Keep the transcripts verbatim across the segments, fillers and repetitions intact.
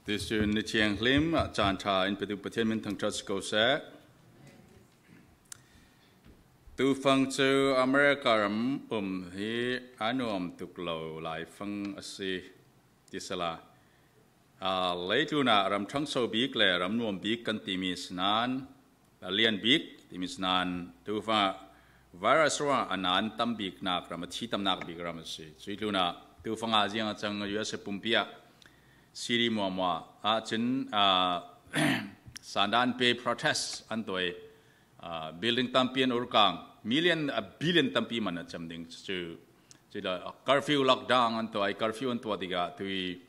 Tuisun ni thianghlim ah caan ṭha in petu Pathian min thangṭhat si ko seh. Tufang cu America ram um hi a nuam tuk lo laifang a si ti sela, aa, leitlun ah ram ṭhangso bik le ram nuam bik kan timi sinain, a lian bik timi sinain, tufang ah virus ruangah a nan tam biknak ram, a thi tamnak bik ram a si. Cuih tlun ah tufang ah ziang a cang, U S A pumpi ah city muahmuah ah cun, aa, sandan pe protest an tuai, aa, building tampi an urkang, million, a billion tampi man a cam ding cu, cu curfew lockdown an tuai, curfew an tuah tikah tui,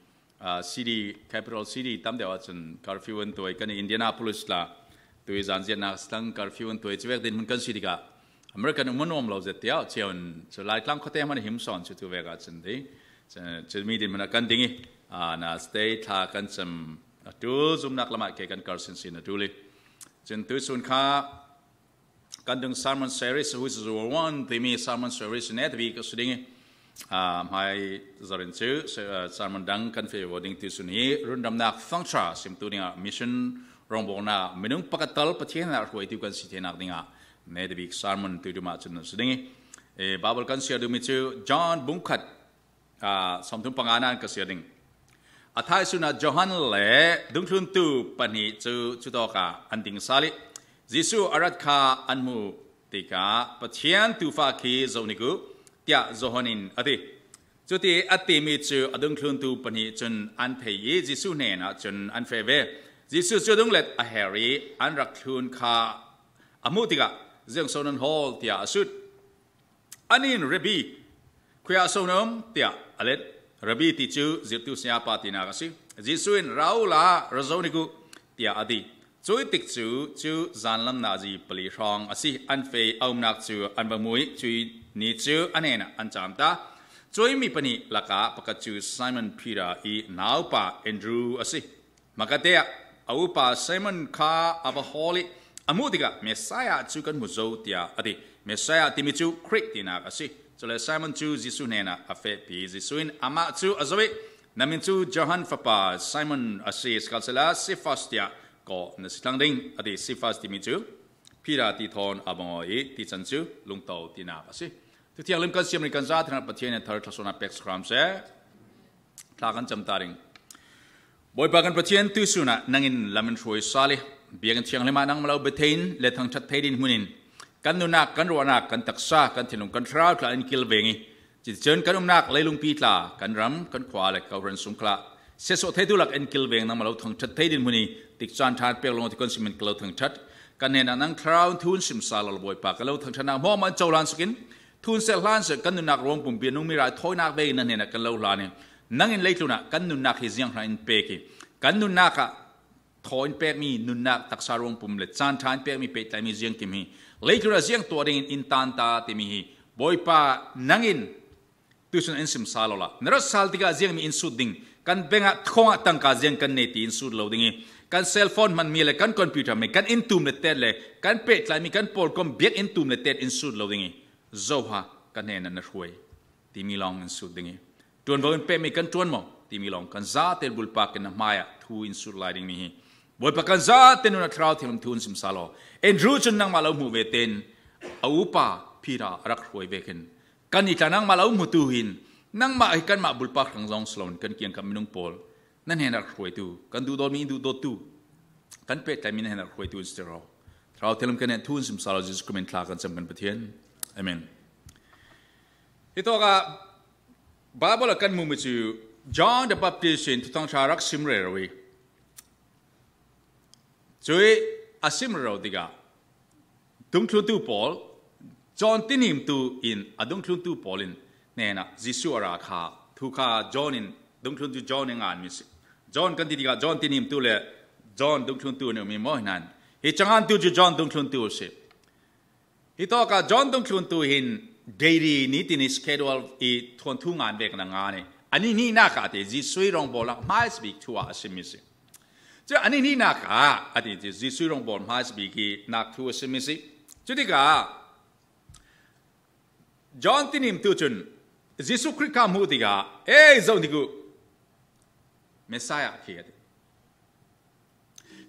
aa, city, capital city tam deuh ahcun curfew an tuai. Kan i Indianapolis tla tui zanziatnak sitang curfew an tuai. Cuvek dinhmun kan si tikah American um a nuam lo zet tiah cio in cu Laitlang khuate hmanh a him sawn cu tuvek ahcun ti cu, cu mi dinhmun a kan ding i, aa, na state thla kan cam a ṭul zumnak lamah ke kan kar sinsin a ṭul i cun tuisun kha kan dung sermon series, which is one timi sermon series ne tabi ka si ding i, aa, hmai zarin cu se-, aa, sermon dang kan feh ding. Tuisun hi rundamnak fangṭha simtu dingah mission rongbawlnak minung pakhat tal Pathian ah hruaitu kan si theinak dingah ne tabi sermon tuiṭum ah cun si ding i, ee, Bible kan siar duhmi cu John bungkhat, aa, sawmthum panga nan ka siar ding. A thaisun ah Johan le dungthluntu pahnih cu cutawk ah an ding sal i Jesuh a rat kha an hmuh tikah, "Pathian tuufa khi zoh hnik u," tiah Johan in a ti. Cuti a timi cu a dungthluntu pahnih cun an thei i Jesuh hnenah cun an feh ve. Jesuh cu a dunglet a her i an rak thlun kha a hmuh tikah, "Ziang so nan hawl?" tiah a sut. Anih in, "Rabbi, khuiah so na um?" tiah a let. Rabbi ti cu zirhtu sayapa tinak a si. Jesuh in, "Ra uhla ra zoh hnik u," tiah a ti. Cuih tik cu cu zanlam nazi pali hrawng a si. An feh i a umnak cu an va hmu i cuih ni cu a hnenah an caam ta. Cuih mi pahnih lakah pakhat cu Simon Peter i naupa Andrew a si. Hmakhatte ah a upa Simon kha a va hawl i a hmuh tikah, "Messiah cu kan hmu zo," tiah a ti. Messiah timi cu Khrih tinak a si. Cule Simon cu Jesuh hnenah a fehpi. Jesuh in amah cu a zoh i, "Na min cu Johan fapa Simon a si, sikhalsehla Cephas tiah kawh na si thlang ding," a ti. Cephas timi cu Peter ti thawn a va ngawh i, ti can cu lungto tinak a si. Thu thianghlim kan siam i kan zathnak Pathian in thar thluasuahnak pek sakram seh. Thla kan cam ta ding. Bawipa kan Pathian, tuisun ah nang in lam in hruai sal i, Biakinn thianghlim ah nangmah lo bia thei in le thangṭhat thei dinhmun in kan nunnak, kan ruahnak, kan taksa, kan thinlung, kan thlarau tla in kilveng i, cuticun kan umnak leilungpi tla, kan ram, kan khua le kawhhran sung khalah siatsuah theitu lak in kilveng, nangmah lo thangṭhat thei dinhmun i, tik caan ṭha in pek lo ti kan simin kan lo thangṭhat. Kan hnenah nang thlarau in thu in sim sal law, Bawipa, kan lo thangṭhatnak hmuahhmuah in cohlan suk in, thu in sel hlan seh, kan nunnak ruang pumpi nungmi rai thawinak vekin na hnenah kan lo hlan i, nang in leitlun ah kan nunnak hi zianghra in pek i, kan nunnak ah thaw in pekmi nunnak taksa ruang pum le caan ṭha in pekmi pehtlaimi ziangkim hi leitlun ah ziang tuah dingin in tan ta timi hi, Bawipa, nang in tuisun in sim sal law la, na rat sal tikah ziangmi in sut ding, kan bank ah khuang ah tangka ziang kan nei ti in sut lo ding i, kan cellphone hmanmi le kan computer hmanmi, kan inn tum le tet le kan pehtlaimi kan pawlkom biakinn tum le tet in sut lo ding i, "Zoha, ka hnenah na hruai," timi lawng in sut ding i, "Ṭuanvo in pekmi kan ṭuan maw?" timi lawng kan zate bulpak in na hmaiah thu in sut lai dingmi hi, Bawipa, kan zate nun ah Thlarau Thianghlim thu in sim sal law. Andrew cun nangmah lo hmuh ve tein a upa Peter a rak hruai vekin, kan i tla nangmah lo hmutu hin, nangmah hi kanmah bulpak hrang zong si loin kan kiangkap minung pawl na hnenah hruaitu, kan duhdawtmi in duhdawttu, kan pehtlaimi na hnenah hruaitu in si ter aw. Thlarau Thianghlim kan hnenah thu in sim sal law, Jesuh Khrih min thla kan cam kan Pathian. Amen. Hitawkah Bible ah kan hmuhmi cu John the Baptist in Thuthang Ṭha rak sim rero i, cuih a sim rero tikah dungthluntu pawl, John tinimtu in a dungthluntu pawl in hnenah Jesuh a ra kha, thu kha John in, dungthluntu John in nganmi si. John kan ti tikah John tinimtu le John dungthluntu an ummi maw? Hi nan, hi cangantu cu John dungthluntu a si. Hitawkah John dungthluntu hin daily, nitin i schedule i thuanthu ngan vek na ngan i, ani hnihnak ah a ti, Jesuh i rongbawlnak hmaisabik thu ah a simmi si. Cu ani hnihnak ah a ti, Jesuh i rongbawl hmaisabik i nak thu a simmi si. Cutikah John tinimtu cun Jesuh Khrih kha hmuh tikah, "Ei, zoh hnik u, Messiah khi," a ti.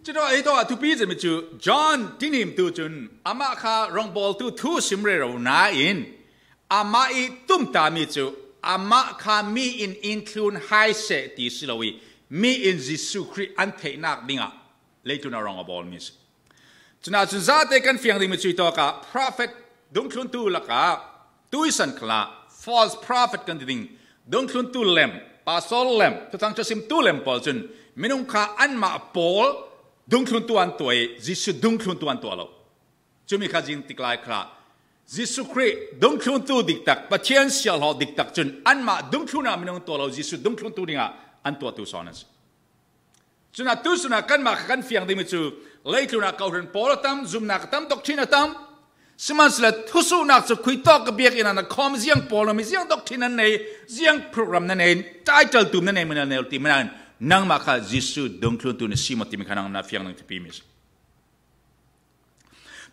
Cutu ahi tawh a thupi cemi cu John tinimtu cun amah kha rongbawltu thu sim rero nain amah ih tumtami cu amah kha mi in in thlun hai seh ti si lo ih mi in Jesuh Khrih an theihnak dingah leitlun a rong a bawlmi si. Cunah cun zate kan fiang dingmi cuih tawkah prophet dungthluntu lakah tuisan khalah false prophet kan ti ding dungthluntu lem, pastor lem, thuthang ṭha simtu lem pawl cun minung kha anmah pawl dungthluntu an tuah ih Jesuh dungthluntu an tuah lo. Cumi kha zing tik lai khalah Jesuh Khrih dungthluntu diktak, Pathian siahhlawh diktak cun anmah dungthlunah minung tuah lo, Jesuh dungthluntu dingah an tuahtu sawn an si. Cunah tuisunah kanmah kha kan fiang dingmi cu leitlunah kawhhran pawl a tam, zumnak a tam, doktrin a tam. Sihmanhsehlaw thusuhnak cu khuitawk ka biakinn ah na khawm ziang pawl na mi ziang doktrin nan nei, ziang program na nei, title tum na nei, minal neu ti manan nangmah kha Jesuh dungthluntu na si maw timi kha nang na fiang nang thupi mi si.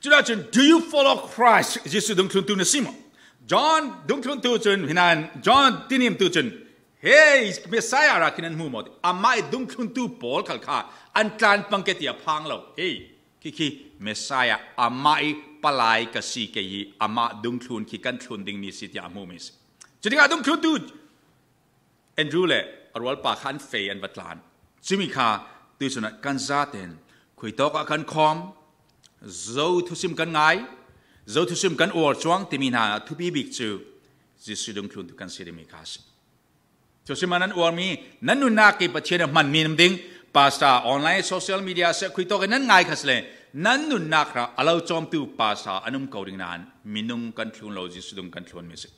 Culah cun, do you follow Christ? Jesuh dungthluntu na si maw? John dungthluntu cun, hinan John tinimtu cun, hei, Messiah ra khin an hmu maw? Amah ih dungthluntu pawl khal kha an tlan pang ke ti a phang lo. Hei, khi khi Messiah amah ih palai ka si kei hi, amah dungthlun khi kan thlun dingmi si tiah a hmumi si. Cutikah dungthluntu Andrew le a rualpa kha an fei an va tlan. Cumi kha tuisunah kan zaten khuitawk ah kan khawm, zo thusim kan ngai, zo thusim kan uar cuang timi hna a thupi bik cu Jesuh dungthluntu kan si dingmi kha a si. Thusim ah nan uarmi, nan nunnak ih Pathian a hmanmi nan ding, pastor, online, social media seh khuitawk in nan ngai kha sile, nan nunnak hra a lo cawmtu pastor an um ko ding nain minung kan thlun lo, Jesuh dung kan thlunmi si.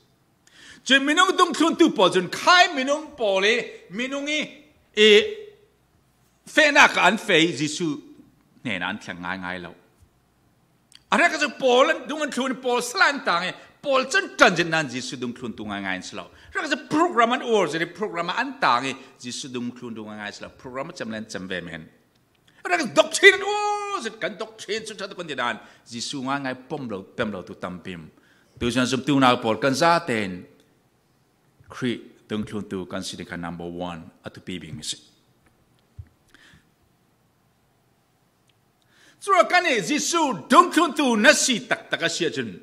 Cun minung dungthluntu pawl cun khai minung pawl ih minung ih, ih fehnak ah an fei Jesuh hnenah an thleng ngaingai lo. A hrekkhat cu pawl an dung an thlun ih pawl sal an tang ih pawl cun ṭan zet nain Jesuh dungthluntu ngaingai an si lo. Hrekkhat cu program an uar zet ih program ah an tang ih Jesuh dungthluntu ngaingai an si lo. Program a cem le an cem ve men. Rak doctrine an uar zet kan doctrine cu ṭha tuk kan ti nain Jesuh ngaingai pom lo, pem lo tu tampi. Tuisun zumtu nau pawl kan zaten Khrih dungthluntu kan si ding kha number one a thupi bikmi si. Curuangah kan ih Jesuh dungthluntu na si taktak a si ahcun,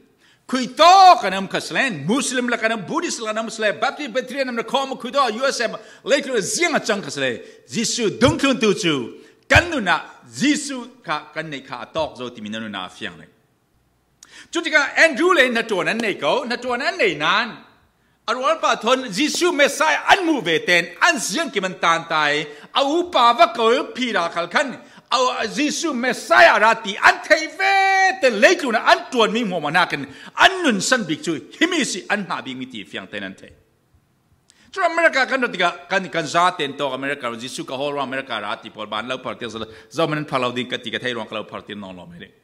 khuitawk kan um kha sile, Muslim lakah kan um, Buddhist lakah kan um sile, Baptist, Presbyterian an um, na khawm khuitawk U S M, leitlun ziang a cang kha sile, Jesuh dungthluntu cu kan nun ah Jesuh kha kan neih kha a tawk zo timi na nun ah a fiang ning. Cutikah Andrew le hnaṭuan an nei ko, hnaṭuan an nei nain a rualpa thawn Jesuh Messiah an hmuh ve tein an ziangkim an tan ta ih a upa va ko ih Peter khal khan a, Jesuh Messiah a ra ti an theih ve tein leitlun ah an ṭuanmi hmuahhmuah hnakin an nunsan bik cu himi si an hngah bikmi ti fiang tein an theih. Cu America kan rat tikah kan, kan zaten tawk America Jesuh ka hawl ruang America ra ti pawl ban lo phar tiang zohman an phar lo ding ka ti ka thei ruang ka lo phar tiang nawn lo mai ding.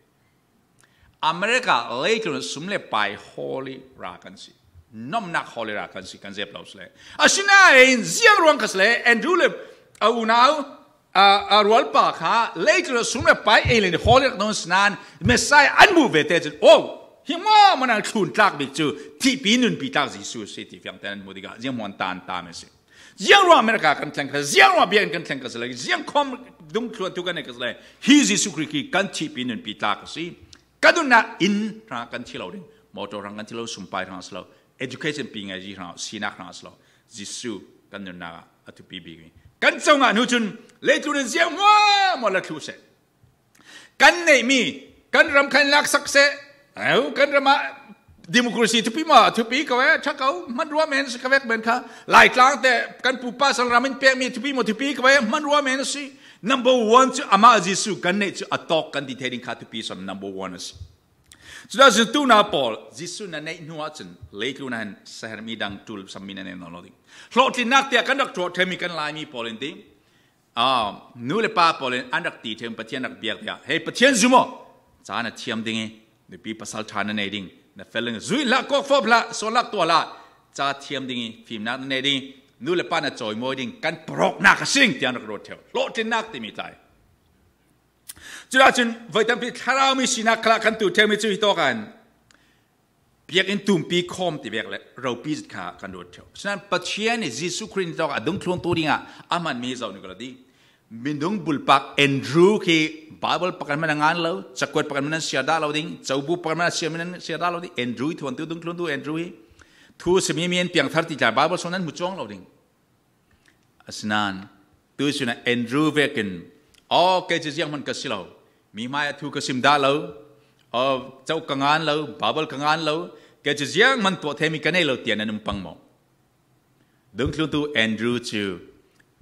America leitlun sum le pai hawl ih ra kan si. Nomnak hawl ih ra kan si, kan zep lo sile. Asinain ziang ruang kha sile, Andrew le a unau, a, a rualpa kha leitlun sum le pai ei le hawl ih rak nawn sinain Messiah an hmuh ve te cun, oh, hi maw maw nang thlun tlak bik cu thihpi nunpi tlak Jesuh si ti fiang te an hmuh tikah ziang hmuan tan ta men si. Ziang ruang America kan thleng kha, ziang ruang biakinn kan thleng kha sile, ziang khawm dungthluntu kan nei kha sile, hi Jesuh Khrih khi kan thihpi nunpi tlak a si. Kan nun ah inn hrang kan thi lo ding, motor hrang kan thi lo, sumpai hrang a si lo, education pi ngai zi hrang, sinak hrang a si lo, Jesuh kan nunnak ah a thupi bik mi. Kan congah hnu cun leitlun in ziang hmuahhmuah la thluh seh. Kan neihmi, kan ram khan laksak seh. Au, kan ram ah democracy thupi maw, thupi ko eh, ṭha ko, hmanrua men si ka vek men kha. Laitlang te kan pupa sang ram in pekmi thupi maw, thupi ko eh, hmanrua men si. Number one cu amah Jesuh kan neih cu a tawk kan ti thei ding kha thupi sawn number one a si. Cudah cun tuna pawl Jesuh na neih hnu ahcun leitlun ah hin seher mi dang ṭul sammi na nei nawn lo ding. Hlawhtlinnak tiah kan rak ṭuah ṭhemi kan Laimi pawl in ti. Aa, nu le pa pawl in an rak ti ṭheu, Pathian rak biak tiah, hei, Pathian zum aw, ca na thiam ding i, nupi pasal ṭha na nei ding, na fel ding, zuih hlah, kawk fawp hlah, sual hlah, tuah hlah, ca thiam ding i, fimnak na nei ding i, nu le pa na cawimawi ding, kan paroknak a si ding, tiah an rak ruat ṭheu. Hlawhtlinnak timi tlai. Culah cun voi tampi thlarau mi sinak khalah kan tu ṭheumi cu hi tawk an biakinn tumpi khawm ti vek le ropi zet kha kan ruat ṭheu. Asinain Pathian nih Jesuh Khrih nih tawk a dungthluntu dingah a hmanmi zoh nih ka lo dih. Minung bulpak Andrew khi Bible pakhat man a ngan lo, cakuat pakhat man a siar dah lo ding, cobu pakhat man a siar man a siar dah lo ding, Andrew hi thuantu dungthluntu Andrew hi. Thu simi mi an piang thar ti tla Bible song nan mu cuang lo ding. Asinain, tu suna Andrew vekin, aw, kei ci ziang man ka si lo. Mi hmai a thu ka sim dah lo. Aw, cau ka ngan lo, Bible ka ngan lo. Kei ci ziang man tuah thei mi ka nei lo tian an um pang maw. Dungthluntu Andrew cu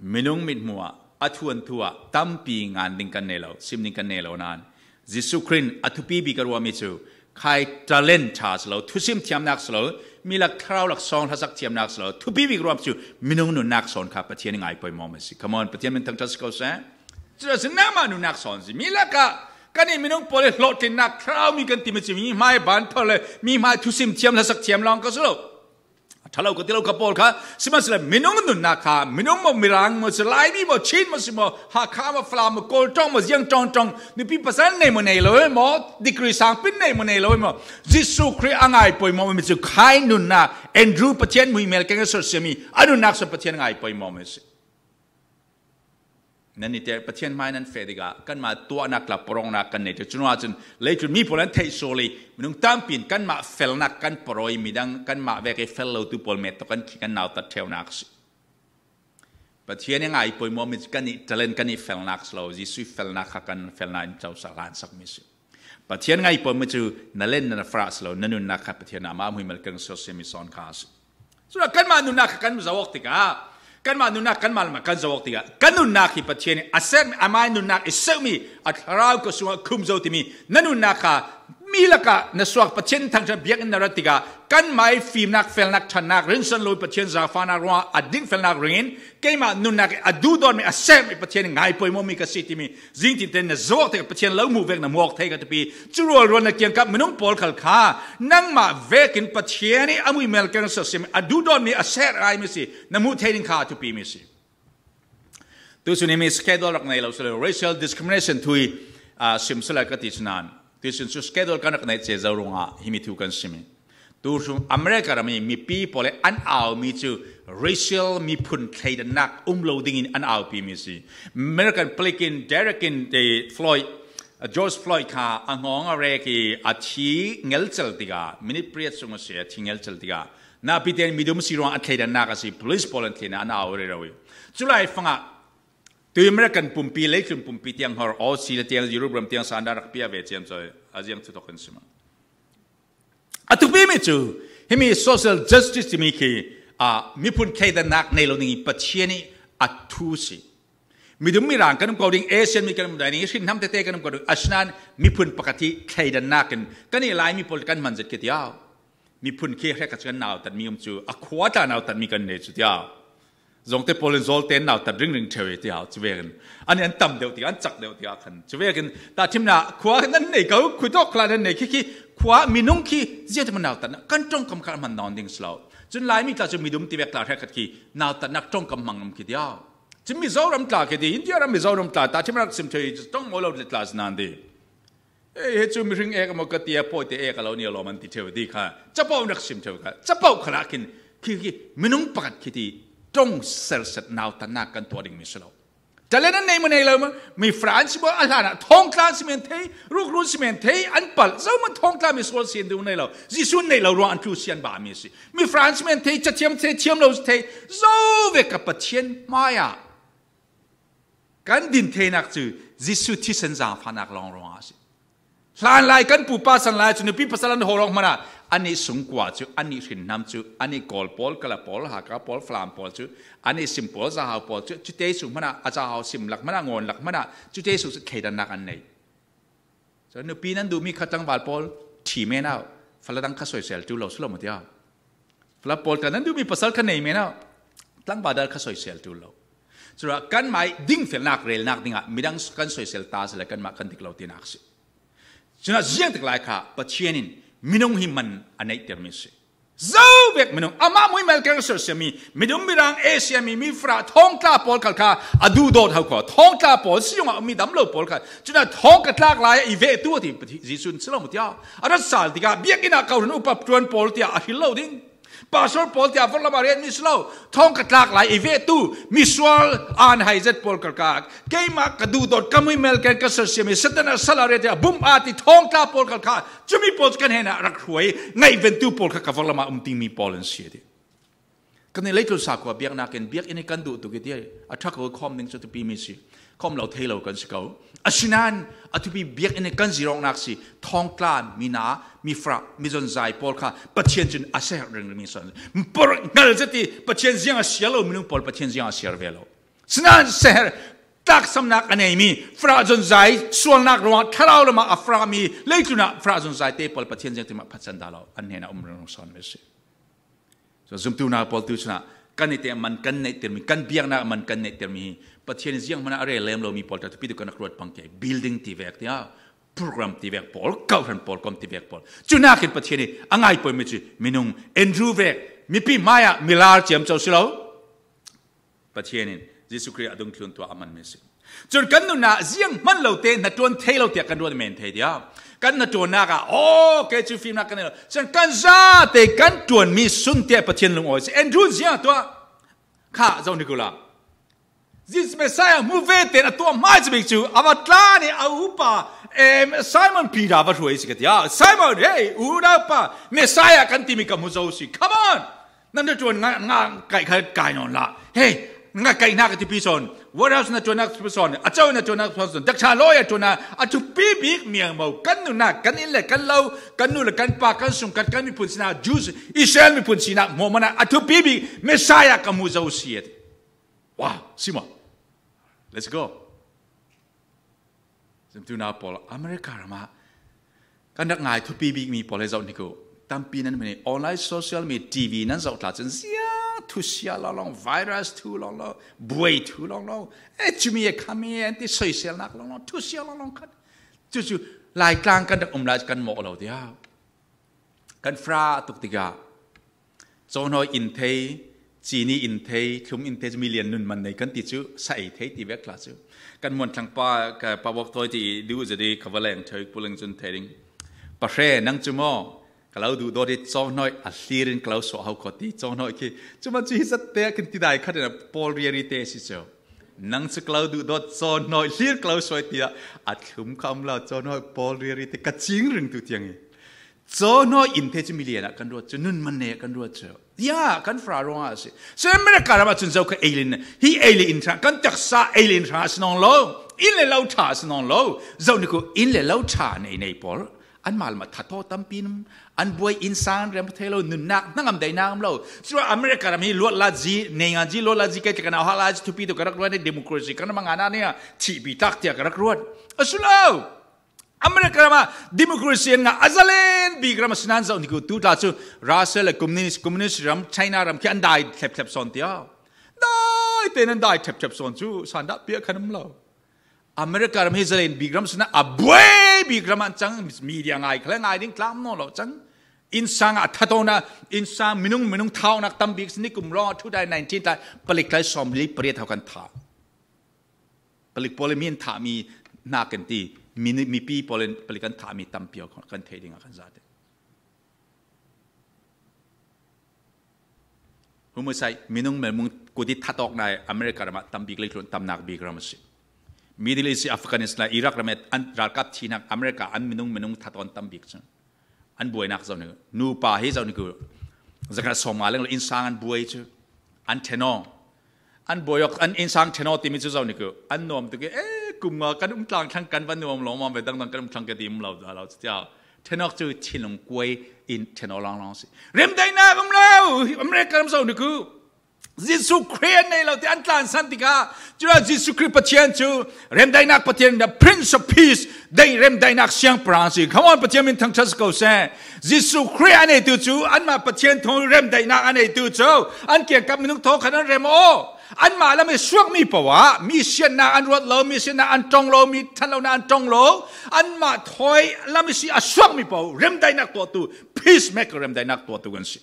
minung mithmuh ah a thuanthu ah tampi ngan ding kan nei lo, sim ding kan nei lo nain Jesuh Khrih a thupi bik a ruahmi cu khai talent ṭha si lo, thusim thiamnak si lo, mi lak thlarau laksawng hlasak thiamnak si lo, thupi bik ruahmi cu minung nunnak sawn kha Pathian i ngai poimawh mi si. Come on, Pathian min thangṭhat si ko seh. Cucaah si nangmah nunnak sawn si. Mi lakah kan i minung pawl i hlawhtlinnak thlarau mi kan timi cu mi hmai ban phar le mi hmai thusim thiam hlasak thiam lawng ka si lo. A ṭha lo ka ti lo kha pawl kha, sihmanhsehlaw minung nunnak kha, minung maw, Mirang maw, si Laimi maw, Chin maw, si maw, Hakha maw, Falam maw, Kawl ṭong maw, ziang ṭong ṭong, nupi pasal nei maw nei lo maw, degree sangpi nei maw nei lo maw, Jesuh Khrih a ngai poimawh mi cu khai nunnak, Andrew Pathian hmuihmel keng a sersiam mi a nunnak sawn Pathian ngai poimawh mi si. Nan i te Pathian hmai nan feh tikah kanmah tuahnak tla porawngnak kan nei ṭheu. Curuangah cun leitlun mi pawl an theih sual i minung tampi in kanmah felnak kan porawi, midang kanmah vek i fel lotu pawl met tawk kan khi kan nautat ṭheunak a si. Pathian i ngai poimawh mi cu kan i talent, kan i felnak si lo, Jesuh i felnak kha kan felnak in cosa hlansak mi si. Pathian ngai poimawh cu na len na farah si lo, na nunnak kha Pathian amah hmuihmel keng sersiam mi sawn kha a si. Curuangah kanmah nunnak kha kan zoh awk tikah, kanmah nunnak kanmah lamah kan zoh awk tikah, kan nunnak hi Pathian i a sermi, amah i nunnak i sermi, a thlarau ka sungah khum zo timi na nunnak kha mi lakah na suak Pathian thangṭhat biakinn na rat tikah, kanmah i fimnak, felnak, ṭhannak, rinsan lo i Pathian zaangfahnak ruangah a dingfelnak ringin, keimah nunnak i a duhdawtmi, a sermi Pathian i ngai poimawh mi ka si timi zingtinte na zoh awk tikah Pathian lo hmuh vek na hmuh awk thei ka tupi. Cu rualrual na kiangkap minung pawl khal kha nangmah vekin Pathian i a hmuihmel keng sersiam, a duhdawtmi, a ser ngai mi si, na hmuh thei ding kha a tupi mi si. Tu suni mi schedule rak nei lo si lo, racial discrimination thu i, aa, sim si lo ka ti si nain. Tu sin cu schedule kan rak neih cia zo ruangah himi thu kan simi. Tu hrum America ram i mipi pawl i an aumi cu racial miphun thleidannak um lo dingin an aupi mi si. American palik in Derek in te Floyd, George Floyd kha a ngawng a rek i a thi ngelcel tikah, minute pariat sung a si a thi ngelcel tikah, napi tein midum si ruang a thleidannak a si, police pawl an thleinak an au rero i. Culai fangah tu American pumpi, leitlun pumpi tiang hor, Aussie le tiang, Europe ram tiang sanda rak pia ve ciam cawh a ziang thuthok in si maw. A thupi mi cu, himi social justice timi khi, aa, miphun thleidannak nei lo ding i Pathian i a thu si. Midum mirang kan um ko ding, Asian mi kan um dai ding, hrinhnam tete kan um ko ding, asinain miphun pakhat hi thleidannak in kan i Laimi pawl kan hman zet khi tiau. Miphun khi hrekkhat cu kan nautat mi um cu, a khua tla nautat mi kan nei cu tiau. Zawngte pawl in Zawlte an nautat ringring ṭheu i tiau, cuvekin. An i an tam deuh tikah, an cak deuh tikah khan. Cuvekin, tahṭhimnak khua nan nei ko, khuitawk khla nan nei khi, khi khua minung khi ziangte hman nautatnak kan ṭongkam kha hman nawn ding si lo. Cun Laimi tla cu midum tivek tla hrekkhat khi nautatnak ṭongkam hmang um khi tiau. Cun Mizoram tla khi ti, India ram Mizoram tla, tahṭhimnak sim ṭheu i, ṭong maw lo le tla si nan ti. Ei, hi cu mihring ek a maw ka ti a, pawite ek a lo ni a lawm an ti ṭheu ti kha. Capo nak sim ṭheu kha. Capo kha lah khin khi, khi minung pakhat khi ti ṭong serset nautatnak kan tuah ding mi si lo. Talent an nei maw nei lo maw, mi French maw a hlan ah thawngtla an si men thei, rukrun si men thei, an palh, zohman thawngtla mi sual si an duh nei lo. Jesuh an nei lo ruang an tlu si an ba mi si. Mi French men thei, cathiam thei, thiam lo thei, zo ve ka Pathian hmai ah kan din theinak cu Jesuh thisen zaangfahnak lawng ruangah a si. Hlanlai kan pupa san lai cu nupi pasal an hawlawng hmanah annih sungkua cu, annih hrinhnam cu, annih Kawl pawl, Kala pawl, Hakha pawl, Falam pawl cu, annih sim pawl, Zahau pawl cu, cute sung hmanah, a Zahau sim lak hmanah, ngawn lak hmanah, cute sung cu thleidannak an nei. Cun nupi nan duhmi kha tlangval pawl ṭhi men au, fala dang kha soisel ṭul lo si lo maw tiah. Fala pawl kha nan duhmi pasal kha nei men au, tlangval dang kha soisel ṭul lo. Curuah kanmah i dingfelnak relnak dingah midang kan soisel ta sile kanmah kan dik lo tinak si. Cunah ziangtik lai kha Pathian in minung hi man a neihtermi si. Zo vek minung, amah muihmel keng sersiammi, midum mirang Asia mi, mi Farah thawngtla pawl khal kha a duhdawt ho kho. Thawngtla pawl si zongah mi dam lo pawl kha. Cunah thawng ka tlak lai i vehtu a ti Jesuh in si lo mu tiah. A rat sal tikah biakinn ah kawhhran upa ṭuan pawl tiah a hril lo ding. Pastor pawl tia vorlama riat mi si lo. Thawng ka tlak lai i ve tu misual an hai zet pawl kalkak. Keima ka duhdot ka mui mel ken ka sersiam i Satan a sal a riat a bum a ti thawng tla pawl kalkak. Cumi pawl kan hena rak hruai. Ngai ventu pawl kha ka vorlama um ting mi pawl an si ti. Kan ni leitlun sa khua biaknak in biak in i kan duh tuk i ti a thak ko khawm ding cu tupi mi si. Khawm lo thei lo kan si ko. Asinain a thupi biakinn i kan zirawknak si. Thawngtla, mina, mifra, mizonzai pawl kha Pathian cun a seher ringring i san. Por ngal zet i Pathian ziang a siar lo minung pawl Pathian ziang a siar ve lo. Sinain seher taksamnak a neimi fra zonzai sualnak ruangah thlarau lamah a frami leitlunah fra zonzai te pawl Pathian ziang timah phatsan dah lo. An hnenah um ringring sawn mi si. So, zumtu na pawl tu cunah kan i te man kan neihtermi, kan biaknak man kan neihtermi hi Pathian ziang hmanh a rel lem lomi pawl ta thupi tu kan rak ruat pang ke. Building ti vek tia, program ti vek pawl, kau hran pawl, kom ti vek pawl. Cunak in Pathian i a ngai poimi cu minung Andrew vek mipi hmaiah milar ciamco si lo. Pathian in Jesuh Khrih a dungthlun tuah a manmi a si. Cun kan nunnak ziang hman lo te hnaṭuan thei lo tiah kan ruat men thei tiah kan hnaṭuannak ah, aw, kei cu fimnak kan nei lo. Cun kan zate kan ṭuanmi sun tiah Pathian lungawi a si. Andrew ziang tuah kha zoh hnik uhla. Jesuh Messiah hmu ve tein a tuah hmai cu bik cu a va tlan i a upa, em, Simon Peter va hruai a si ka tiah. Simon, hey, upa, Messiah kan timi ka hmu zo si. Come on! Nan na ṭuan nga, nga kaih kha kai nawn la. Hei, nga kaih hna ka thupi sawn. Warehouse na ṭuan nak thupi sawn. A co na ṭuan nak thupi sawn. Dakṭha lawyer ṭuan a thupi bik miang mo. Kan nunnak, kan inn le kan lo, kan nu le kan pa, kan sungkhat, kan miphun sinak, Jews, Israel miphun sinak hmuahmah a thupi bik Messiah ka hmu zo si a ti. Wow, si maw? Let's go. Zumtu na pawl America ram ah kan rak ngai thupi bikmi pawl he zoh hnik uh. Tampi nan hmanh online social media, T V nan zoh tla cun ziang thusia lawnglawng, virus thu lawnglawng, buai thu lawnglawng, eh, cumi e khami e an ti soiselnak lawnglawng, thusia lawnglawng khat. Cucu Laitlang kan rak um lai cu kan mawh lo tiah. Kan fra tuk tikah cawhnawi in thei, cini in thei, thlum in thei cu milian nun man nei kan ti cu sa ei thei ti vek tla cu. Kan hmuan thlang pa, ka pa Bawk Tawi ti i duh zet i ka va leng ṭheu i puling cun thei ding. Pahre, nang cu maw? Ka lo duh dawt i cawhnawi a hlir in ka lo suah ho kho ti cawhnawi khi. Cuma cu hi zat te ah kan ti dai khat in a pawl riari te a si cu. Nang cu ka lo duh dawt cawhnawi hlir ka lo suah i tiah a thlum kha um lo cawhnawi pawl riari te ka cing ring tu tiang i. Cawhnawi in thei cu milian ah kan ruat cu, nun man nei ah kan ruat cu. Ya, kan fra ruangah a si. Cun America ram ah cun zo kha alien, hi alien in hrang, kan taksa alien hrang a si nawn lo. Inn le lo ṭha a si nawn lo. Zoh hnik uh, inn le lo ṭha nei nei pawl. Anmah lam ah thataw tampi an buai, innsang an rem thei lo, nunnak, hnangam daihnak um lo. Cun America ram hi luat la zi, nei nga zi, luat la zi, kei te kan auh hal lai zi, thupi tu ka rak ruat, democracy kan ram ah ngan ah nia, thihpi tlak tiah ka rak ruat. A si lo. America ram ah democracy an ngah a zalen bik ram a si nan zoh hnik uh tu tla cu Russia le communist, communist ram, China ram khi an dai thlep thlep sawn tiah. Dai tein an dai thlep thlep sawn cu sandah piah khan um lo. America ram hi zalen bik ram a si nan a buai bik ram an cang, media ngai kha le ngai ding tlam nawn lo cang. Innsang ah thatawna, innsang minung, minung thawknak tam bik si nikum rawng ah two thousand nineteen tlai, palik tlai sawmli pariat ho kan thah. Palik pawl in mi an thahmi hna kan ti, mi, mipi pawl in palik an thahmi tampi aw kan thei ding a kan zate. Homicide, minung melmung kut i thatawknak America ram ah tam bik, leitlun tamnak bik ram a si. Middle East, Afghanistan, Iraq ram ah an ralkap thihnak America an minung, minung thatawn tam bik cang. An buainak zoh hnik uh. Nupa hi zoh hnik uh. Zakhat sawmnga leng lo innsang an buai cu. An ṭhen aw. An buai awk, an innsang ṭhen aw timi cu zoh hnik uh. An nuam tuk i, eh, kum nga kan um tlang thlang kan va nuam lawng, mah ve dangdang kan um thlang ka ti um lo, dah lo cu tiah. Ṭhen awk cu thinlung kuai in ṭhen aw lawnglawng si. Remdaihnak um lo. America ram zoh hnik uh. Jesuh Khrih an nei lo ti an tlansan tikah, culah Jesuh Khrih Pathian cu remdaihnak Pathian, the Prince of Peace, dai remdaihnak siangpahrang si. Come on, Pathian min thangṭhat si ko seh. Jesuh Khrih a neitu cu anmah Pathian thawng remdaihnak a neitu cu an kiangkap minung thawngkhat an rem aw. Anmah lam i suakmi paoh ah mi siannak an ruat lo, mi siannak an ṭong lo, mi ṭhanlonak an ṭong lo. Anmah thawi lam i si a suakmi paoh remdaihnak tuahtu, peacemaker remdaihnak tuahtu kan si.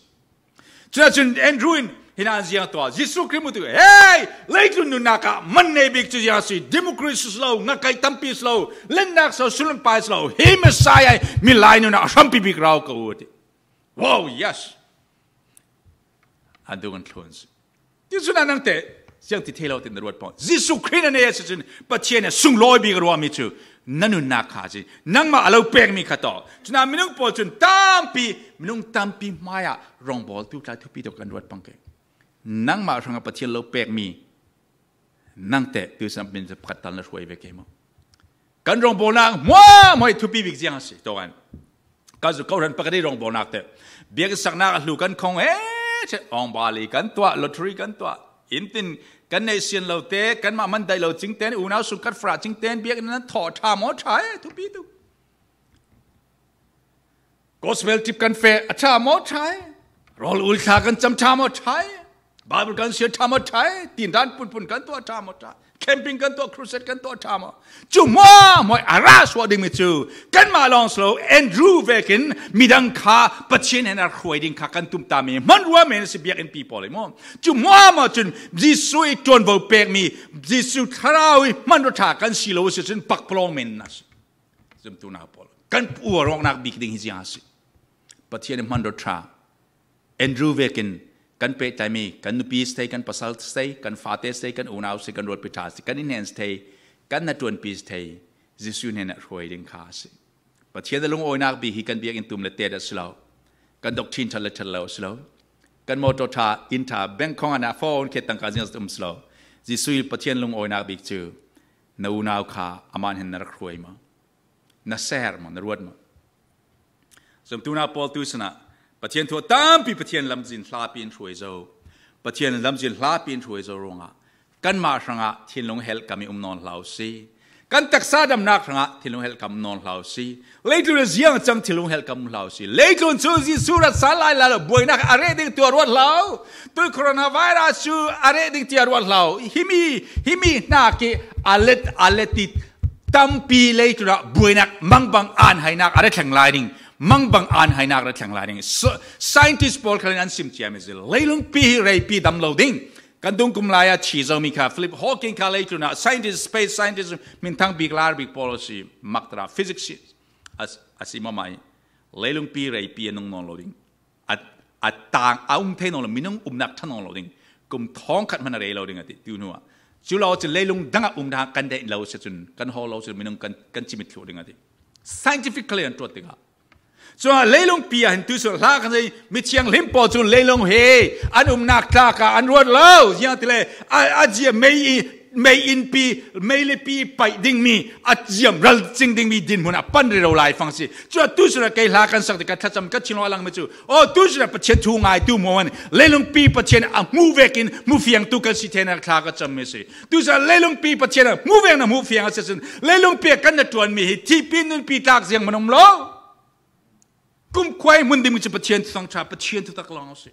Cucaah cun Andrew in hi nan ziang tuah, Jesuh Khrih hmutu, hei, leitlun nunnak ah man nei bik cu ziang a si, democracy si lo, ngakaih tampi si lo, lennak si lo, sulunpai si lo, hi Messiah hi milai nun ah a hrampi bik rau ko u ti. Wow, yes. an dung an thlun si. Ti cun a nangte, siang ti thei lo tin na ruat pawng. Jesuh Khrih na nei a si cun, Pathian a sunglawi bik a ruahmi cu, na nunnak kha si. Nangmah a lo pekmi kha tawh. Cun a minung pawl cun tampi, minung tampi hmaiah rongbawltu tlai thupi tawh kan ruat pawng ke. Nangmah hrangah Pathian lo pekmi, nangte, tu sin min pakhat tal na hruai ve ke maw? Kan rongbawlnak hmuahhmuah thupi bik ziang a si, tawan. Ka zu kohran pakhat i rongbawlnak te. Biakinn saknak a hlu kan khong e, che, awng bali kan tuah, lottery kan tuah. Inn tin kan neih sian lo te, kanmah man daih lo cing ten, unau sung kan farah cing ten, biakinn nan thawh ṭha maw ṭha e, thupi tu. Gospel trip kan feh a ṭha maw ṭha e. Rawl ul thla kan cam ṭha maw ṭha e. Bible kan siar ṭha maw ṭha e. Tindan punpun kan tuah ṭha maw ṭha e. Camping kan tuah, crusade kan tuah ṭha maw. Cu hmuahhmuah a rah suah dingmi cu kanmah lawng si lo, Andrew vekin midang kha Pathian hnen a hruai ding kha kan tumtahmi hmanrua men a si, biakinn pi pawl i maw. Cu hmuahhmuah cun Jesuh i ṭuanvo pekmi, Jesuh thlarau i hmanrua ṭha kan si lo a si cun pakpalawng men a si. Zumtunak pawl kan puar awknak bik ding hi ziang a si. Pathian i hmanrua ṭha. Andrew vekin kan pehtlaimi, kan nupi si thei, kan pasal si thei, kan fate si thei, kan unau si thei, kan rualpi ṭha si thei, kan innhnen si thei, kan hnaṭuanpi si thei, Jesuh hnen a hruai ding kha a si. Pathian a lungawinak bik hi kan biakinn tum le tet a si lo, kan doctrine ṭhat le ṭhat lo a si lo, kan motor ṭha, inn ṭha, bank khong ah na phone khe tangka ziang a um si lo. Jesuh hi Pathian lungawinak bik cu na unau kha amah hnen na rak hruai maw? Na ser maw? Na ruat maw? Zumtunak pawl tu sinah Pathian thu a tampi Pathian lamzin hlapi in hruai zo. Pathian lamzin hlapi in hruai zo ruangah kanmah hrangah thinlung helhkam i um nawn hlah u si. Kan taksa damnak hrangah thinlung helhkam um nawn hlah u si. Leitlun a ziang cang thinlung helhkam um hlah u si. Leitlun cu Jesuh rat san lai lai lo, buainak a reh ding tu a ruat hlah u. Tu coronavirus cu a reh ding ti a ruat hlah u. Himi, himi hnak i a let, a let i tampi leitlun ah buainak mangbang an hainak a ra thleng lai ding, mangbang an hainak ra thleng lai ding. So, scientist pawl khal in an sim ciami si. Leilungpi hi reipi dam lo ding. Kan dungkum lai ah thi zomi kha Philip Hawking kha leitlun ah scientist, space scientist, minthang bik lar bik pawl a si, mak tara physics si, a, a si mamai. Leilungpi reipi a nung nawn lo ding. A, a tang, a um thei nawn lo, minung umnak ṭha nawn lo ding. Kum thawngkhat hman a rei lo ding a ti, tu hnu ah. Cu lo cun leilung dang ah um dah kan deih lo si cun, kan hawl lo si cun, minung kan, kan cimit thluh ding a ti. Scientifically an tuat tikah. Cun leilungpi ah hin tu si hla kan zei, mithiang hlim pawl cun leilung he an umnak tlak ah an ruat lo. Ziang ti le, a, a zia mei i, mei innpi, mei lipi paih dingmi, a ziam ral cing dingmi dinhmun a pan rero lai fang si. Cu a tu si kei hla kan sak tikah thlacam ka thinlung a langmi cu, aw, tu si Pathian thu ngai tu maw an, leilungpi Pathian a hmu vekin hmu fiang tu kan si theinak thla ka cammi si. Tu si leilungpi Pathian a hmu vek na hmu fiang a si sin, leilungpi a kan na ṭuanmi hi thipi nunpi tlak ziang man um lo. Kumkhua i hmun dim cu Pathian thuthang ṭha, Pathian thutak lawng a si.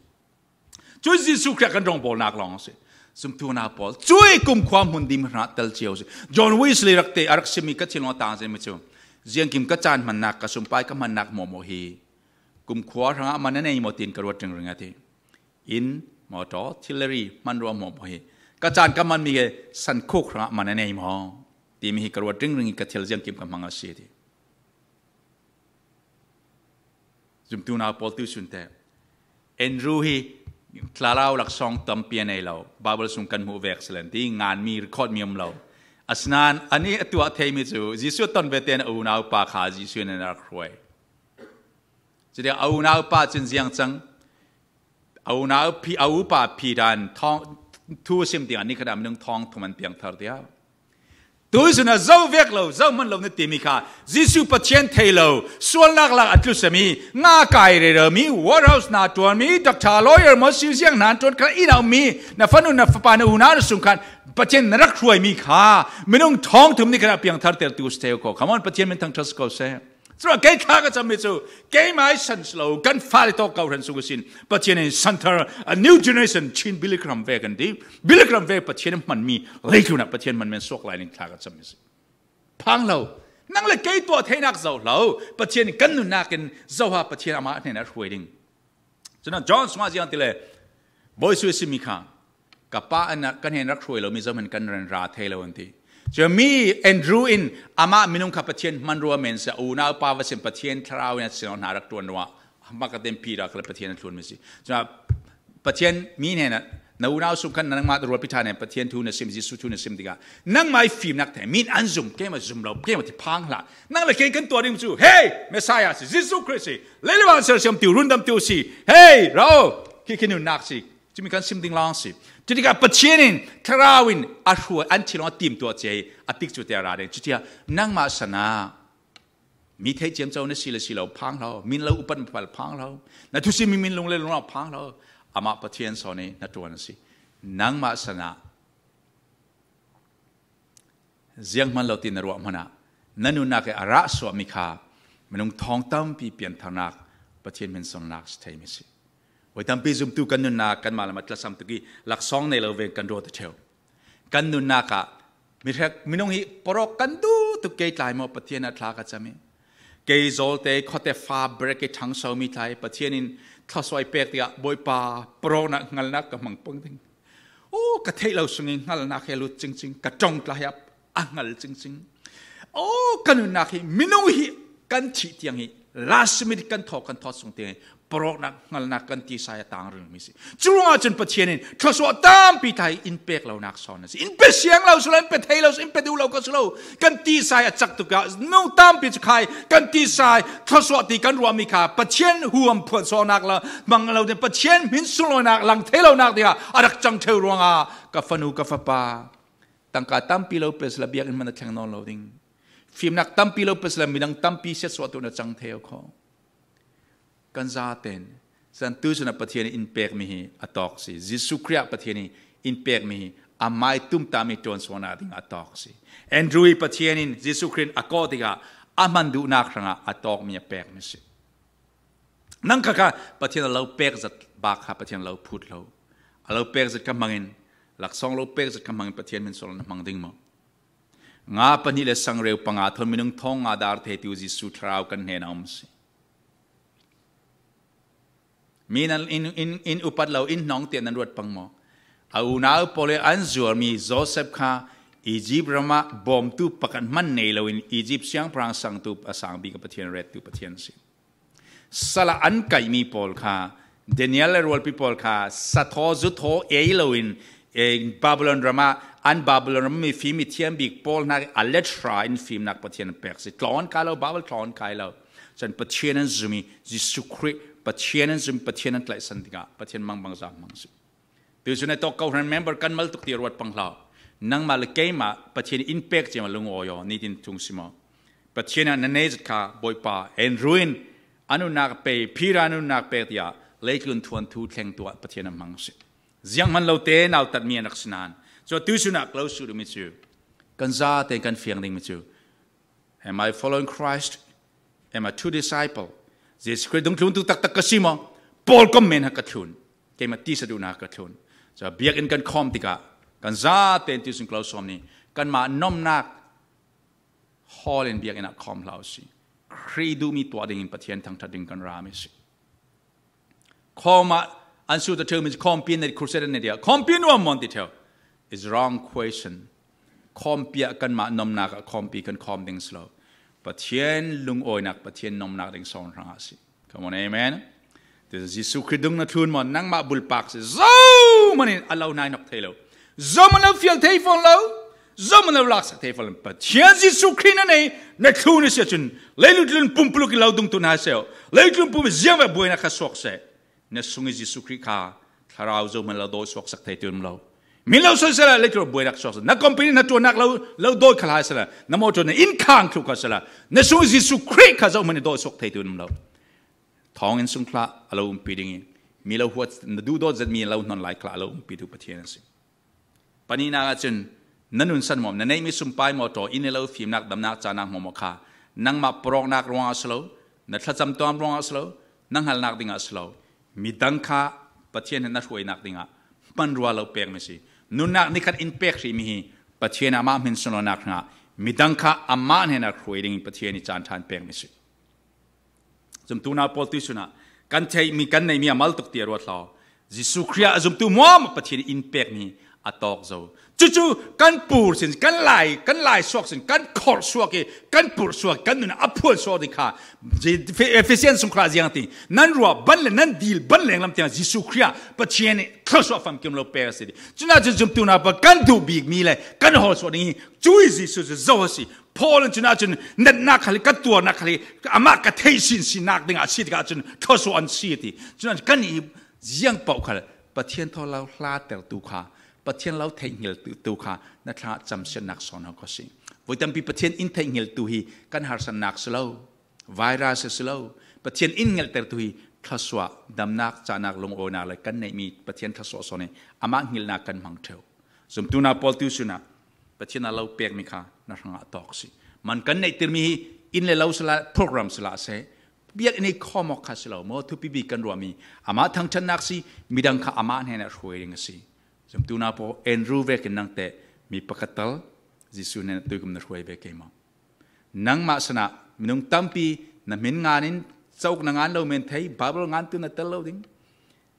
Cu Jesuh Khrih kan rongbawlnak lawng a si. Zumtunak pawl, cu i kumkhua hmun dim hrangah tel cio a si. John Wesley rak te a rak simmi ka thinlung a tang zenmi cu, ziangkim ka caan hmannak, ka sumpai ka hmannak hmuahhmuah hi kumkhua hrangah man a nei maw tiin ka ruat ringring a ti. Inn, motor, thil le ri, hmanrua hmuahhmuah hi ka caan ka hmanmi he sankhuk hrangah man a nei maw timi hi ka ruat ringring i ka thil ziangkim ka hmang a si a ti. Zumtunak pawl tu sun te. Andrew hi thlarau laksawng tampi a nei lo. Bible sung kan hmuh vek si len ti nganmi, record mi um lo. Asinain anih a tuah theimi cu Jesuh a ton ve tein a unau pa kha Jesuh in a rak hruai. Cuti a unau pa cun ziang cang, a unau phi, a upa phi dan thawng, thu sim tiang a ni khat ah minung thawng thum an piang thar tiah. Tu sun a zo vek lo, zo hman lo na timi kha, Jesuh Pathian thei lo, sualnak lak a tlusami, nga kai rero mi, warehouse na ṭuanmi, doctor lawyer maw si ziang hna ṭuan kha inn a ummi, na fanu, na fapa, na unau, na sung khan Pathian na rak hruaimi kha, minung thawng thum ni khan a piang thar ter tu si theu ko. Come on, Pathian min thangṭhat si ko seh. Cun kei thla ka cammi cu, keimah i san si lo, kan fale tawk ko hran sung sin, Pathian in santhar, a new generation, Chin Billy Graham ve kan ti. Billy Graham ve Pathian in hmanmi, leitlun ah Pathian hmanmi an suak lai ning thla ka cammi si. Phang lo, nang le kei tuah theinak zoh lo, Pathian in kan nunnak in zoh a Pathian amah hnen a hruai ding. Cun John sungah ziang ti le, Bawi Jesuh a simi kha, ka pa in kan hnen rak hruai lo, mi zohman kan ran ra thei lo an ti. Cun mi Andrew in amah minung kha Pathian hmanrua men si, a unau pa va sin Pathian thlarau in a si lo hna rak ṭuan ruah, makaten pi ra kha le Pathian a thlunmi si. Cun Pathian mi hnenah, na unau sung khan nangmah rualpi ṭha nen Pathian thu na sim, Jesuh thu na sim tikah, nangmah ih fimnak thei, mi in an zum, keimah zum lo, keimah ti phang hlah. Nang le kei kan tuah ding cu, hei, Messiah si, Jesuh Khrih si, lei le van sersiam tiu, rundam tiu si, hei, ra aw, khi khi nunnak si, cumi kan sim ding lawng si. Cutikah Pathian in, Thlarau in a hruai, an thi lawng a timtuah cia hi, a tikcu te a ra ding. Cutia, nangmah sanah, mi theih ciamco na si le si lo phang hlah, min lo upat phal phang hlah, na thusim mi min lung le lung lo phang hlah. Amah Pathian sawn ih na ṭuan a si. Nangmah sanah zianghman lo tin na ruah hmanah na nunnak ih a rah suahmi kha minung thawng tampi piantharnak, Pathian hmin sunlanak si theimi si. Voi tampi zumtu kan nunnak kanmah lam a tlasam tuk ih laksawng nei lo veng kan ruat a ṭheu. Kan nunnak ah mi hrek, minung hi parawk kan duh tuk kei tlai maw, Pathian a thla ka cam ih. Kei zawlte, khuate fa berek ih ṭhangso mi tlai Pathian in thluasuah ih pek tikah, Bawipa, parawknak hngalnak ka hmang pang ding. Aw, ka theih lo sung ih hngalnak he lut cingcing, ka ṭong tlai ah a hngal cingcing. Aw, ka nunnak hi minung hi kan thih tiang hi, last minute kan thawk, kan thawt sung tiang hi, parawknak, hngalnak kan tisai a tang ringmi si. Curuangah cun Pathian in thluasuah tampi tlai in pek lonak sawn a si. In pe siang lo sula, in pe thei lo, in pe duh lo kha sula, kan tisai a cak tukah nung tampi cu khai kan tisai, thluasuah ti kan ruahmi kha Pathian huam phuansuahnak la hmang lo ding, Pathian hmin sunlawinak lang thei lonak dingah a rak cang ṭheu ruangah ka fanu, ka fapa, tangka tampi lo pe sila biakinn hmanh a thleng nawn lo ding. Fimnak tampi lo pe sila midang tampi siatsuah tu na cang thei aw kho. Kan zaten, zan tu cun a Pathian in pekmi hi a tawk si. Jesuh Khrih ah Pathian in pekmi hi a mai tumtahmi ṭuansuahnak ding a tawk si. Andrew hi Pathian in Jesuh Khrih in a kawh tikah a hman duhnak hrangah a tawkmi a pekmi si. Nang kha kha Pathian a lo pek zat bak kha Pathian a lo phut lo. A lo pek zat kha hmangin, laksawng lo pek zat kha hmangin Pathian hmin sual na hmang ding maw? Nga pahnih le sangreu panga thawn minung thawng nga dar thei tu Jesuh Thlarau kan hnenah a um si. Mi nan in, in, in upat lo, in hnawng tiah nan ruat pang maw? A unau pawl in an zuarmi Joseph kha Egypt ram ah bawmtu pakhat hman nei loin Egypt siangpahrang sangtu a sang bik a Pathian rettu Pathian a si. Sal ah an kaihmi pawl kha, Daniel le rualpi pawl kha, sathaw zuthaw ei loin, eh, Babylon ram ah, an Babylon ram mi fim mithiam bik pawl hna a let hra in fimnak Pathian a pek si. Tlawn kai lo, Babel tlawn kai lo. Cun Pathian an zummi, Jesuh Khrih, Pathian an zummi, Pathian an tlaihsan tikah, Pathian mangbangza hmang si. Tuisun ai tawk kohhran member kan mal tuk ti ruat pang hlah. Nangmah le keimah Pathian in pek ciamah lungawi aw, nitin thung si maw? Pathian ah na nei zat kha Bawipa, Andrew in a nunnak a pek, Phira a nunnak pek tiah leitlun thuanthu thleng tuah Pathian a hmang si. Zianghman lo te nautatmi an rak si nain. Cun tuisun ah ka lo sut dingmi cu, kan zate kan fiang dingmi cu, Am I following Christ? Am I a true disciple? Jesuh Khrih dungthluntu taktak ka si maw? Paul kom men ha ka thlun. Keimah tisa duhnak ka thlun. Cun biakinn kan khawm tikah kan zate in tuisun ka lo sawm ni. Kanmah nomnak hawl in biakinn ah khawm hlah u si. Khrih duhmi tuah dingin Pathian thangṭhat ding kan rami si. Khawm ah an sut a ṭheu mi cu khawmpi an nei, crusade an nei tiah khawmpi nuam maw an ti ṭheu. It's wrong question. Khawmpi ah kanmah nomnak ah khawmpi kan khawm ding si lo. Pathian lungawinak, Pathian nomnak ding sawn hrangah a si. Come on, amen. Jesuh Khrih dung na thlun maw, nangmah bulpak si. Zohman in a lo nai nawk thei lo. Zohman lo fial thei fawn lo. Zohman lo laksak thei fawn lo. Pathian Jesuh Khrih na nei, na thlun a si ahcun, leitlun pumpuluk in lo dungtu hna seh. Leitlun pum ziangvek buainak kha suak seh. Na sung i Jesuh Khrih kha Thlarau zohman lo dawi suaksak thei ti um lo. Min lo soi sehla, leitlun buainak suak sehla. Na company na ṭuannak lo, lo dawi kha lai sehla. Na mawṭaw na inn khang thluh kha sehla. Na sung i Jesuh Khrih kha zohman i dawi suak thei ti um lo. Thawngin sung khlah a lo umpi ding i, mi lo huat, na duhdawt zetmi lo hnon lai khlah a lo umpitu Pathian a si. Pahnihnak ahcun na nunsan maw, na neihmi sumpai maw, ṭaw in i lo fimnak, damnak, canak maw, maw kha nangmah parawknak ruangah a si lo, na thlacam tuam ruangah a si lo, na hngalnak dingah a si lo. Midang kha Pathian he na hruainak dingah hmanrua lo pekmi si. Nunnak nikhat in pek hrihmi hi Pathian amah hmin sunlawinak hrangah midang kha amah hnenah hruai ding Pathian i caan ṭhan pekmi si. Zumtu nau pawl tuisun ah kan theihmi, kan neihmi a mal tuk ti a ruat hlah. Jesuh Khrih ah a zumtu muam Pathian in pekmi a tawk zo. Cucu kan pur sin, kan lai, kan lai suak sin, kan khorh suak i, kan pur suak, kan nun a phuan suak ding kha. Ephesian sung khra ziang ti, nan ruah ban le nan dil ban leng lam tiang Jesuh Khrih ah Pathian i thluasuah famkim lo pek a si ding. Cunah cun zumtu na pa kan duh bik mi le kan hawl suak ding hi. Cui Jesuh cu zo a si. Paul in cunah cun natnak khal hi, ka tuarnak khal hi, amah ka theih sinsinnak dingah a si tikah cun thluasuah an si a ti. Cunah cun kan i ziang paoh khal Pathian thaw lo hlatertu kha, Pathian lo theihnghilhtu kha na thlangah camsiatnak sawn hau ko si. Voi tampi Pathian in theihnghilhtu hi kan harsatnak si lo, virus si lo, Pathian in ngelhtertu hi thluasuah, damnak, cahnak, lungawinak le kan neihmi Pathian thluasuah sawn hi amah hngilhnak kan hmang ṭheu. Zumtu na pawl tu sunah Pathian a lo pekmi kha na hrangah a tawk si. Man kan neihtirmi hi inn le lo sila, program sila a seh, biakinn i khawmawk kha si lo maw, thupi bik kan ruahmi amah thangṭhatnak si, midang kha amah hnenah hruai ding a si. Zumtu na pawl, Andrew vekin nang teh mi pakhat tal Jesuh hnenah tuikum na hruai ve kei maw? Nangmah sanah minung tampi na hmin ngan in, cawk na ngan lo men thei, Bible ngan tu na tel lo ding,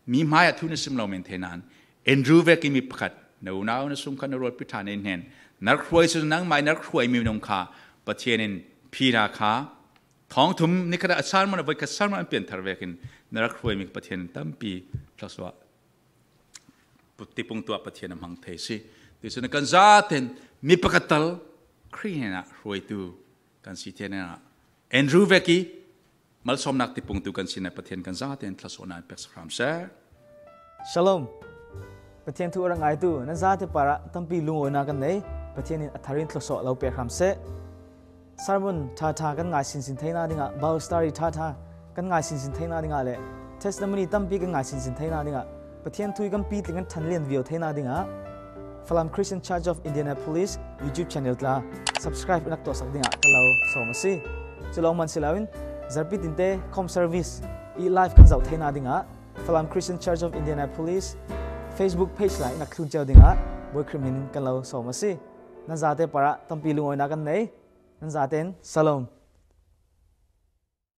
mi hmaiah thu na sim lo men thei nain, Andrew vekin mi pakhat, na unau, na sungkhat, na rualpi ṭha nih hnen na rak hruai si, nangmah i na rak hruaimi minung kha Pathian in phira kha thawngthum nikhat a sermon a voikhat sermon an pianthar vekin na rak hruaimi Pathian in tampi thluasuah tipung tuah Pathian a hmang thei si. Tuisun kan zaten mi pakhat tal Khrih hnenah hruaitu kan si thei hnenah Andrew veki malsawmnak tipung tu kan sinah Pathian kan zaten thluasuahnak pek sakhram seh. Shalom. Pathian thu a rak ngaitu nan zate parah tampi lungawinak kan nei. Pathian in a thar in thluasuah lo pek hram seh. Sermon ṭha ṭha kan ngai sinsin theihna dingah, Bible study ṭha ṭha kan ngai sinsin theihna dingah le testimony tampi kan ngai sinsin theihna dingah, Pathian thu i kan pitling kan ṭhan lian viau theihna dingah Falam Christian Church of Indianapolis YouTube channel tla subscribe nak tuahsak dingah ka lo sawm a si. Cu lawng man si loin zarhpi tinte com service i live kan zoh theihna dingah Falam Christian Church of Indianapolis Facebook page la i nak thlun cio dingah Bawi Khrih hmin kan lo sawm a si. Nan zate parah tampi lungawinak kan nei. Nan zaten shalom.